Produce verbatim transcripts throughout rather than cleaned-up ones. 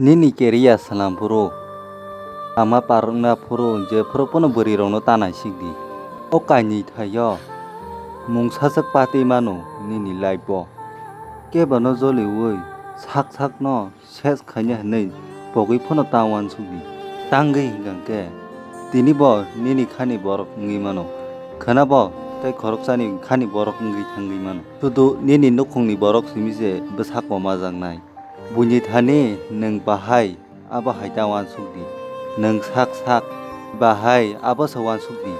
Nini career swnam phuru, lama parwkna phuru, jephuru phano bwrwirokno ta naisikdi. O kainwi thaio mung sachwk patwi mano nini life-o. Kebono joliui sak sakno ses khaina hwnwi pogwi phano ta uansukdi. Tangwi hwnkha khe tini bo nini khani borok wngwi mano, khwna bo tei khoroksani khani borok wngwi thangwi mano. Sudu nini nukhungni borok simi se bwsako majaknai. Buini thani nwng bahai abo hai ta uansukdi. Nwng sak sak bahai abo se uansukdi.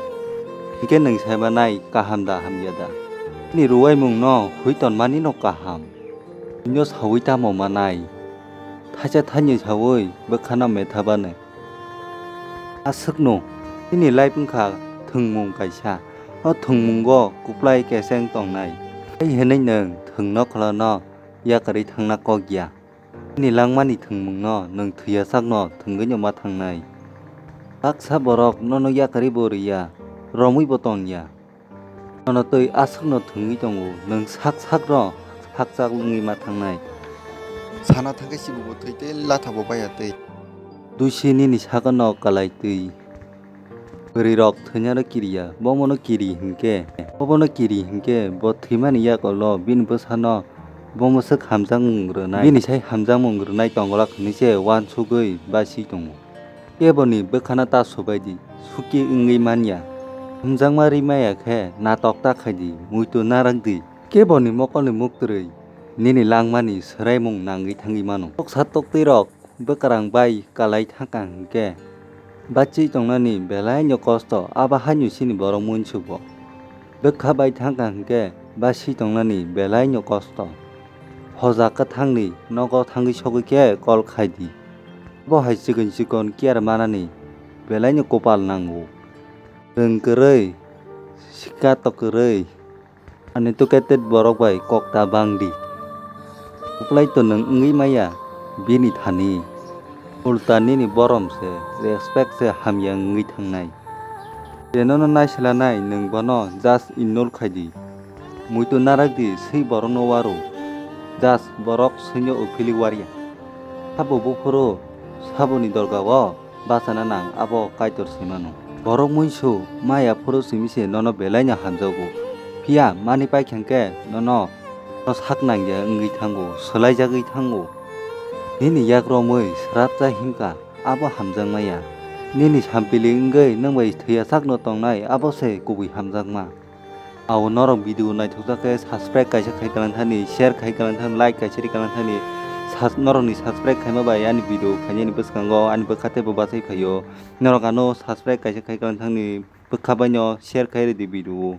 Hinkhe nwng saimanai kaham da hamya da? Nini ruwaimungno hui tonmanino kaham. Buino saui tamo manai? Thaisa thaini saui bwkhano methabano. Aswkno, nini life wngkha thwngmung kaisa. O thwngmungo kwplai keseng tongnai. Tei hwnwi nwng thwngno khwlano yakarwi thangna kok ya. Nini langmani thwngmungno nwng thwiya sakno thwngwino ma thangnai. Baksa borok nono yakarwi bo rwya, romwi bo tongya. Nono twi aswkno thwngwi tongo, nwng sak sakno hakchak wngwi ma thangnai. Sana thangkhe sibubo thwi tei lathabo baya twi. Dusi nini sakno kalai twi. Bwrwirok thwinano kiriya, bomono kiri hinkhe, bobono kiri hinkhe, bo thwimani yagulo bini bwsano bo mwswk hamjakmung rwnai, bini sai hamjakmung rwnai tongwlak hwnwi se uansugwi basi tongo. Keboni bwkhano ta subaidi, suki wngwi manya. Hamjakma rimaya khe natok ta khaidi, muitu narakdi. Keboni mokolni muktwrwi nini langmani swraimung nangwi thangwi mano. Toksa toktwirok bwkrang bai kalai thangkha hinkhe, bachwi tongnani belaino kosto, abo haino chini borok muinsubo. Bwkha bai thangkha hinkhe, bachwi tongnani belaino kosto. Hoja kwthangni nogo thangwi sogwi khe kol khaidi. Abo hai chikon chikon care manani belaino kopal nango. Rwng kwrwi, sika tok kwrwi. Uneducated borok bai kok ta bang di. Kwplai to nwng wngwi maya bini thani. Ulta nini borom se, respect se hamya wngwi thangnai. Je nono naislanai nwng bono just ignore khai di. Muitu narak di swi borokno waro. Just borok swino uphili warya. Sabo buphuru saboni dorga o bachana nang abo Kaitor se mano. Borok muisu maya phuru simi se nono belaino hamjago. Phiya mani paikha khe nono no sak nangya wngwi thango, swlaijagwi thango. Nini yak romwi swrapsa himkha abo hamjakmaya. Nini sampili wngwi nwng bai thwiya sakno tongnai abo se kubui hamjakma. Ao norok video naithokjak khe subscribe kaisa khai kwlangthani, share khai kwlangthani, like kaisa ri kwlangthani. Sas-, norokni subscribe khaima bai ani video khainani bwskango ani bwkha teibo bachai phaio. Norok ano subscribe kaisa khai kwlangthani, bwkha baino share khai ridi video o.